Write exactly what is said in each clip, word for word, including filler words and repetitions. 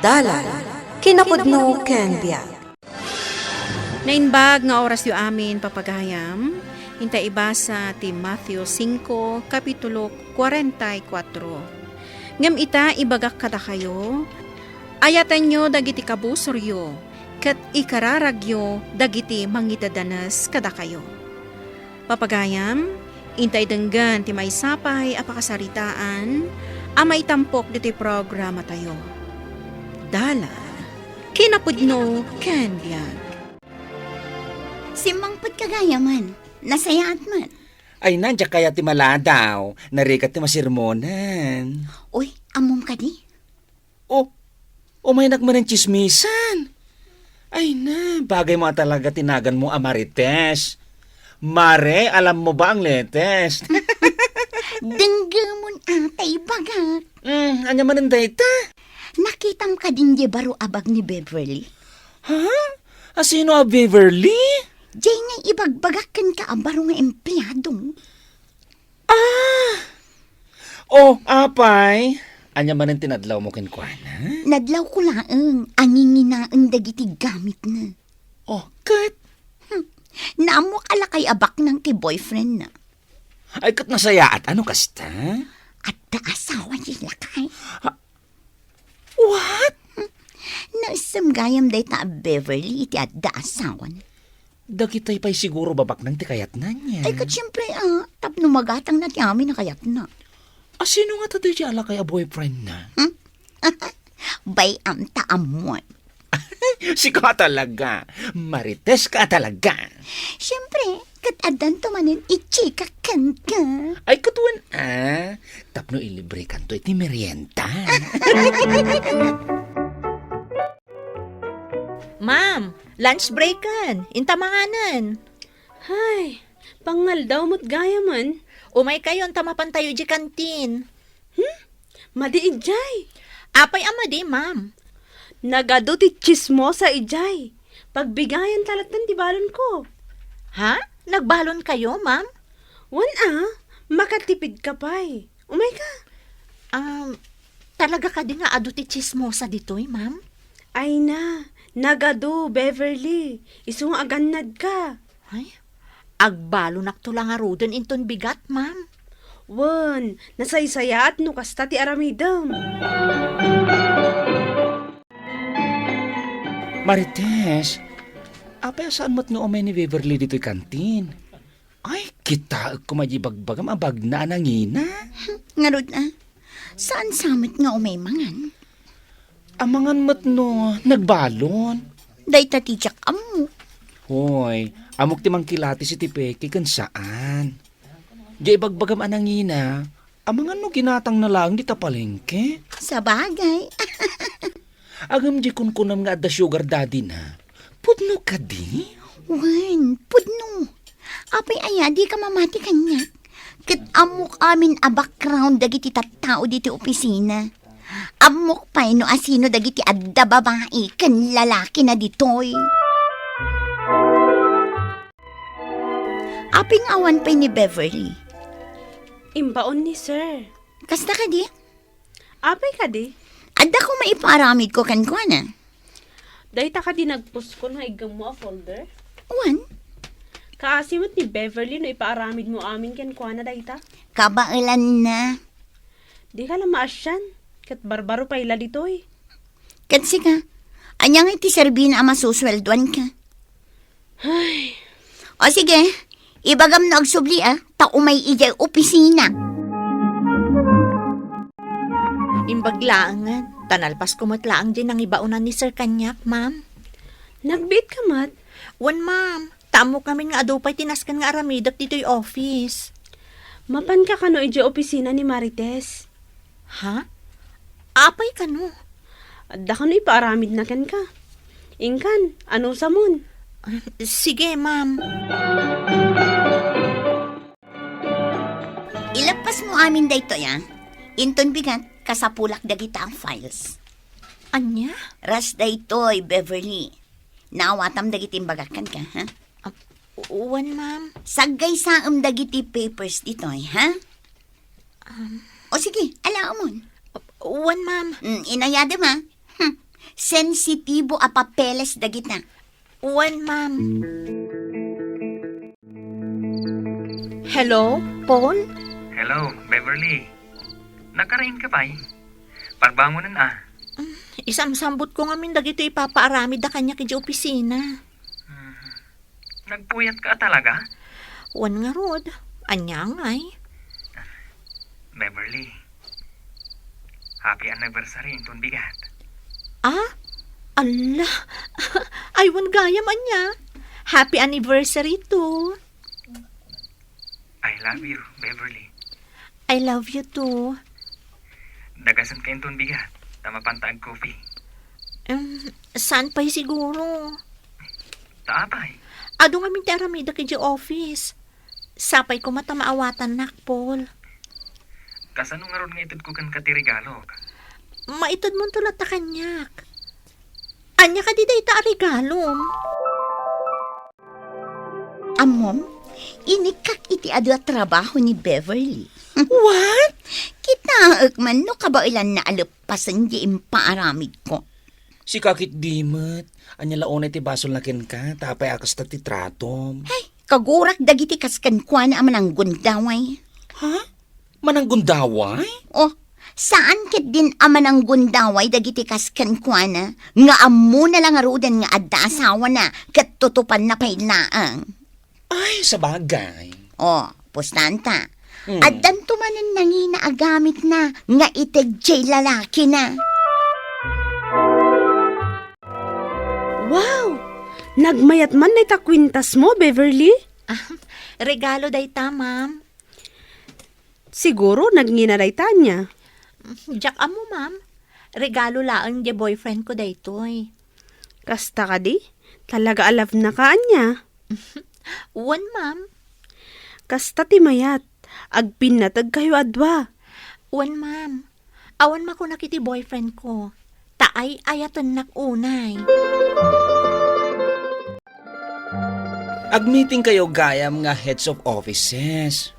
Dalan, kinapudno ken biag. Naimbag nga orasyo amin, papagayam, inta ibasa ti Mateo singko, kapitulo kuarenta y kuatro. Ngem ita, ibagak kadakayo, ayatenyo dagiti kabusoryo, ket ikararagyo dagiti mangidadanes kadakayo. Papagayam, intay denggen ti maysa pay a pakasaritaan a maitampok ditoy programatayo. Dalan, kinapudno ken biag. Simmangpet ka gayam, nasayaat met. Ay, na, diak kayat ti maladaw. Narigat ti masermonan. Uy, ammom kadi? Oh, umaynak manen tsismisan. Ay na, bagay mo a talaga ti naganmo a Marites. Mare, alam mo ba ang latest? Denggemon a ta ibagak. Hmm, ania manen dayta? Nakitam kadin diay baro a bag ni Beverly? Ha? Asino a Beverly? Diay nga ibagbagak kenka a baro nga empleyado. Ah! Oh, apay, ania manen ti nadlawmo kenkuana? Nadlawko laeng a nginginaen dagiti gamitna. Oh, ket? Hmm. Naammok a lakay a baknang ti boyfriendna. Ay, ket nasayaat a no kasta? Adda asawa diay lakay. Ha? What? Naisem gayam dayta a Beverly iti adda asawan. Dagitay pay siguro babaknang ti kayatna, nia? Ay, ket siempre, ah, tapno magatangna ti amin a kayatna. Asino ngata daydiay a lakay a boyfriendna? Hmm? Bay-am ta ammon. Sika talaga. Marites ka talaga. Siempre, ket addanto manen i-chika kenka. Ay, ket wen, ah. Tapno ilibrekanto iti merienda. Ma'am, lunch breaken. Inta manganen. Hay, pangaldaw met gayamen. Umaykayon ta mapantayo idiay kantin. Hmm? Madi idiay? Apay a madi, ma'am? Nagadu ti tsismosa idiay. Pagbigayan ta latten ti balonko. Ha? Nagbalon kayo, ma'am? Wen a, makatipid ka pay. Umayka. Um, talaga kadi nga adu ti tsismosa ditoy, ma'am? Ay na, nagadu, Beverly. Isu nga agannad ka. Ay, agbalonakto la ngaruden inton bigat, ma'am. Wen, nasaysayaat no kasta ti aramidem. Marites, apay a saan met nga umay ni Beverly ditoy kantin? Ay, kitaek koma diay bagbagam a bagna a nangina. Ngarud a, saan sa met nga umay mangan? Amangan met no nagbalon. Dayta ti diak ammo. Hoy, ammok ti mangkilatis iti peke ken saan. Diay bagbagam a nangina, amangan no ginatangna laeng dita palengke. Sabagay. Ngem diay kunkunam nga adda sugar daddy-na. Pudno kadi? Wen, pudno. Apay aya, dika mamati kaniak? Ket ammok amin a background dagiti tattao ditoy opisina. Ammok pay no asino dagiti adda babai ken lalakina ditoy. Apay nga awan pay ni Beverly? Imbaon ni Sir. Kasta kadi? Apay kadi? Adda koma ipaaramidko kenkuana. Dayta kadi nagpuskol nga iggemmo a folder? Wen. Kaasi met ni Beverly no ipaaramidmo amin kenkuana dayta? Kabaelanna. Dika la maasian, ket barbaro pay la ditoy. Ket sika, ania ngay ti serbina a masusueldoanka? Ay. O sige, ibagam no agsubli a, ta umay idiay opisina. Imbag laengen, ta nalpasko met laeng diay nangibaonan ni Sir kaniak, ma'am. Nagbiit ka met? Wen, ma'am. Ta ammok ngamin nga adu pay ti nasken nga aramidek ditoy office. Mapanka kano idiay opisina ni Marites? Ha? Apay kano? Adda kano ipaaramidna kenka. Inkan, anusamon. Sige, ma'am. Ilappasmo amin daytoy, a. Inton bigat, kasapulak dagita a files. Ania? Ras daytoy, Beverly. Naawatam dagiti imbagak kenka, ha? Ah, wen, ma'am. Saggaysaem dagiti papers ditoy, ha? Um, O sige, alaemon. Wen, ma'am. Mm, inayadem, ha? Hmm. sensitibo a papeles dagita. Wen, ma'am. Hello, Paul? Hello, Beverly. Nakarain ka pay? Parbangonen a. Isamsambot ko ngamin dagitoy ipapaaramid da kaniak idiay opisina. Hmm. Nagpuyat ka talaga? Wen ngarud, ania ngay? Beverly, happy anniversary inton bigat. Ah? Ala! Ay, wen gayam ania. Happy anniversary too. I love you, Beverly. I love you too. Dagasen ka inton bigat, ta mapanta ag-coffee. Em, saan pay siguro? Ta apay? Adu ngamin ti aramidek idiay office. Sapay koma ta maawatannak, Paul. Kasano ngarud nga itedko kenka ti regalok? Maitedmonto latta kaniak. Ania kadi dayta a regalom? Ammom, inikkak iti adu a trabaho ni Beverly. What? Kitaek man no kabaelanna a leppasen ti impaaramidko. Sika ketdi met, ania la unay ti basolna kenka, ta apay a kasta ti tratom? Ay, kagurak dagiti kas kenkuana a mananggundaway. Ha? Mananggundaway? Oh, saan ketdin a mananggundaway dagiti kas kenkuana nga ammona la ngaruden nga adda asawana ket tutupanna pay laeng. Ay, sabagay. Oh, pustanta. Hmm. Addanto manen nangina a gamitna nga ited jay lalakina. Wow! Nagmayat man dayta kwintasmo, Beverly? Ah, regalo dayta, ma'am. Siguro, nagngina dayta ania? Diak ammo, ma'am. Regalo laeng ti boyfriend ko daytoy. Kasta kadi? Talaga a love na ka, ania? Wen, ma'am. Kasta ti mayat. Agpinnateg kayo a dua. Wen, ma'am. Awan makunak iti boyfriend ko. Ta ay-ayatennak unay. Agmeeting kayo gayam nga heads of offices.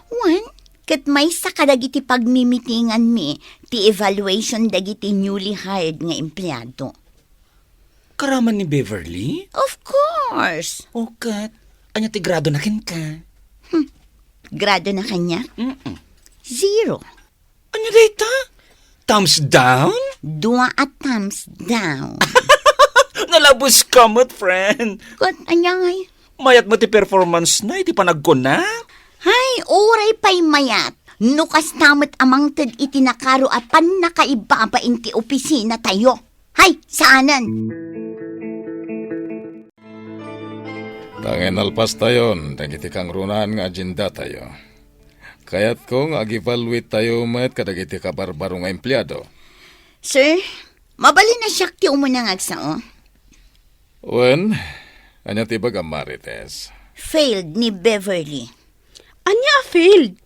Wen, ket maysa kadagiti pagmimitinganmi ti evaluation dagiti newly hired nga empleado. Karaman ni Beverly? Of course. O ket, ania ti gradona kenka? Hmm. Gradona kaniak? Mm-mm. Zero. Ania dayta? Thumbs down? Dua a thumbs down. Nalabos ka met, friend. Ket ania ngay? Mayat met ti performance na iti panagkuna. Hay, uray pay mayat. No kasta met a mangted iti nakaro a pannakaibabain ti opisina tayo. Hay, saanen. Ta nga inalpastayon dagiti kangrunaan nga agenda tayo, kayatko nga ag-evaluate tayo met kadagiti kabarbaro nga empleado. Sir, mabalin a siak ti umuna nga agsao. Wen, ania ti ibagam, Marites? Failed ni Beverly. Ania a failed?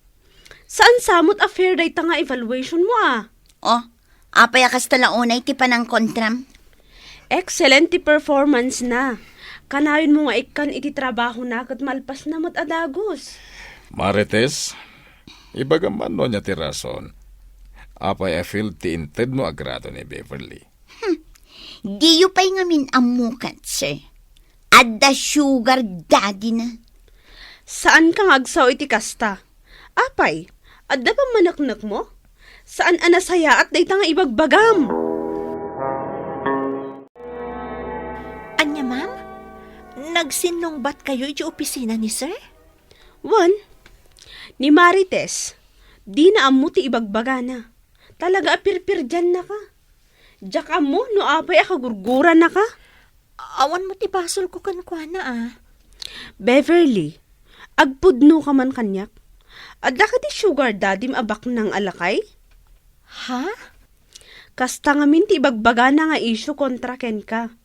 Saan sa met a fair dayta nga evaluation mo, a? Oh, apay a kasta la unay ti panangkontram? Excellent ti performance na. Kanayon mo nga ikkan iti trabaho na ket malpas na met a dagus. Marites, ibagam man no ania ti rason. Apay a failed ti inted mo a grado ni Beverly? Hmm. Diyo pay ngamin ammo ket, sir. Adda sugar daddy na. Saan ka nga agsao iti kasta? Apay, adda pammaneknek mo? Saan a nasayaat dayta nga ibagbagam? Ania, ma'am? Nagsinnungbat kayo iti opisina ni sir? Wen, ni Marites, dina ammo ti ibagbagana. Talaga a pirpirdiannaka. Diak ammo no apay a kagurgurannaka. Awan met ti basolko kenkuana, a. Beverly, agpudno ka man kaniak. Adda kadi sugar daddy-m a baknang a lakay? Ha? Kasta ngamin ti ibagbagana nga issue kontra kenka.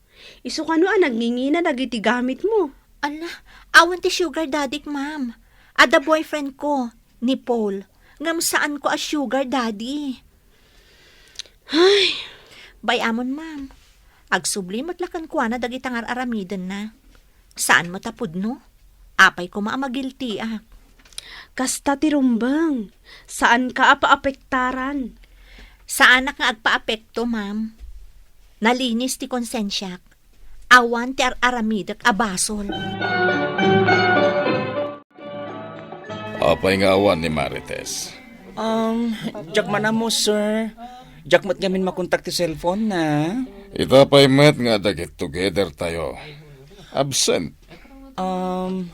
Isu kano a nagngingina dagiti gamitmo. Ala, awan ti sugar daddy-k, ma'am. Adda boyfriend ko, ni Paul, ngem saan ko a sugar daddy. Ay. Bay-amon, ma'am. Agsubli met la kenkuana dagita nga ar-aramidenna. Saan met a pudno? Apay koma a magiltiak. Kasta ti rumbeng. Saanka a paapektaran. Saanak nga agpaapekto, ma'am. Nalinis ti konsensiak. Awan ti ar-aramidek a basol. Apay nga awan ni Marites? Um, diak man ammo, sir. Diak met ngamin makontak ti cellphone na. Ita pay met nga adda get together tayo. Absent. Um,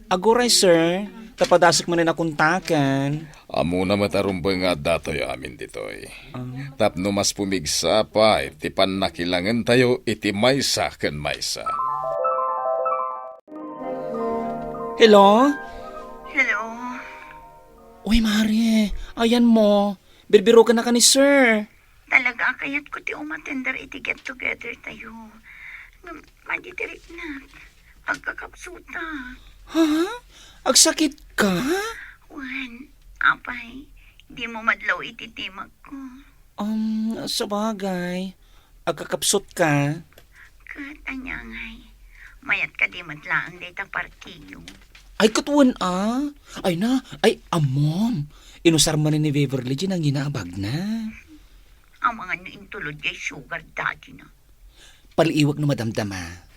aguray, sir. Ta padasek manen a kontaken. Ammona met a rumbeng nga addatoy amin ditoy. Um, Tapno mas pumigsa pay ti pannakilangentayo iti maysa ken maysa. Hello? Hello? Uy, Mare, ayanmo. Birbiroken na ka ni Sir. Talaga, kayatko ti umatender iti get-together tayo. Ngem, madi ti riknak. Agkakapsuta. Ha? Agsakit ka? Wen, apay, dimo madlaw iti timagko. Um, sabagay, agkakapsut ka. Ket ania ngay, mayat kadi met laeng dayta partiyo? Ay, ket wen a. Ay na, ay, ammom. Inusar manen ni Beverly diay nangina a bagna. Amangan no intulod diay sugar daddy na. Paliiwek no madamdama.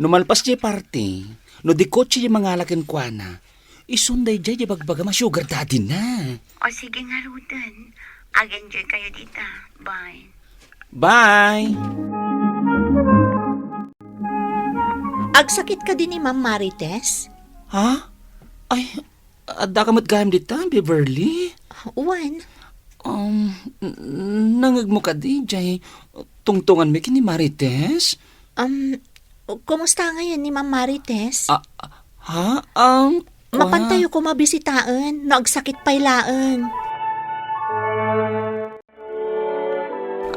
No malpas diay party, no di kotse diay mangala kenkuana, isun daydiay diay bagbagam a sugar daddy na. O sige ngaruden, ag-enjoy kayo dita. Bye. Bye! Agsakit kadi ni Ma'am Marites? Ha? Ay, adda ka met gayam dita, Beverly? Wen. Um, n-, nangngegmo kadi, diay tungtunganmi ken ni Marites? Um, kumusta ngayen ni Ma'am Marites? Ah, ha? Um, Mapantayo koma bisitaen, no agsakit pay laeng.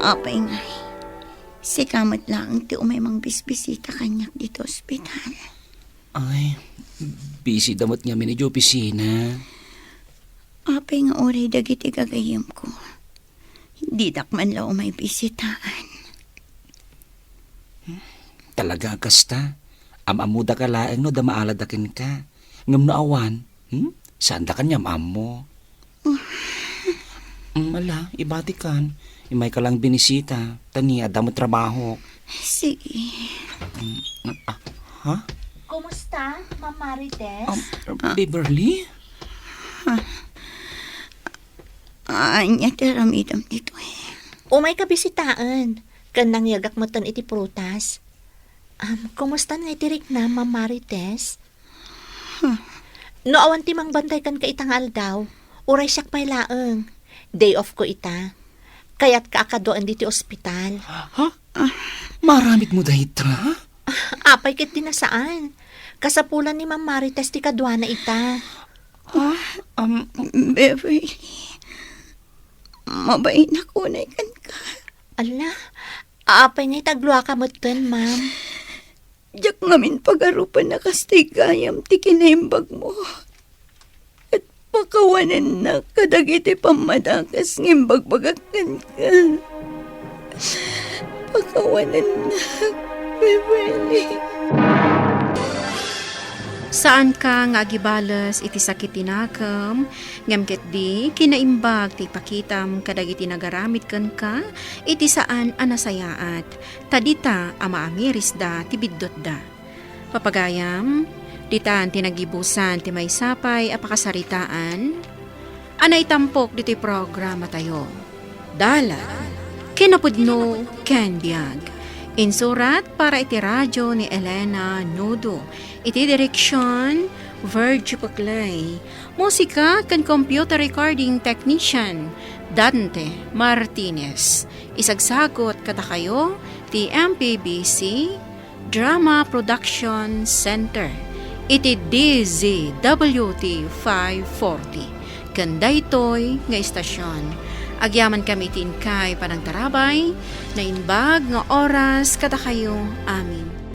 Apay ngay, sika met laeng ti umay mangbisbisita kaniak ditoy ospital. Ay, busy da met ngamin idiay opisina. Apay nga uray dagiti gagayyemko, didak man la umay bisitaan. Talaga a kasta, am-ammodaka laeng no adda maalada kenka. Ngem no awan, hmm? Saandaka nga am-ammo. Mm, ala, ibatikan. Imayka lang binisita, ta ni adda met trabaho. Sige. Mm, ah, ha? Kumusta, Ma'am Marites? Um, Beverly? Ania ti aramidem ditoy? Umayka bisitaen, ken nangyegak metten iti prutas. Um, kumusta ngay ti riknam, Ma'am Marites? No awan ti mangbantay kenka ita nga aldaw, uray siak pay laeng. Day off ko ita. Kayatka a kaduaen ditoy ospital. Ha? Maaramidmo dayta? Apay ket di na saan. Kasapulan ni Ma'am Marites ti kaduana ita. Ah, um, Beverly, mabainak unay kenka. Ala, apay nga ita agluaka metten, ma'am? Diak ngamin pagarupen a kas ti gayam ti kinaimbagmo. Ket pakawanennak kadagiti pammadakes nga imbagbagak kenka. Pakawanennak, Beverly. Saanka nga agibales iti sakit ti nakem, ngem ketdi kinaimbag ti ipakitam kadagiti nagaramid kenka iti saan a nasayaat, ta dita a maamirisda ti biddutda. Papagayam, ditan ti nagibusan ti maysa pay a pakasaritaan a naitampok ditoy programatayo. Dalan, kinapudno ken biag. Insurat para iti radio ni Elena Nudo. Iti direksion, Virgie Puclay. Musika ken computer recording technician, Dante Martinez. Isagsagut kadakayo ti M P B C Drama Production Center iti D Z W T five forty ken daytoy nga istasion. Agyamankami iti inkay panangtarabay, naimbag nga oras kadakayo amin.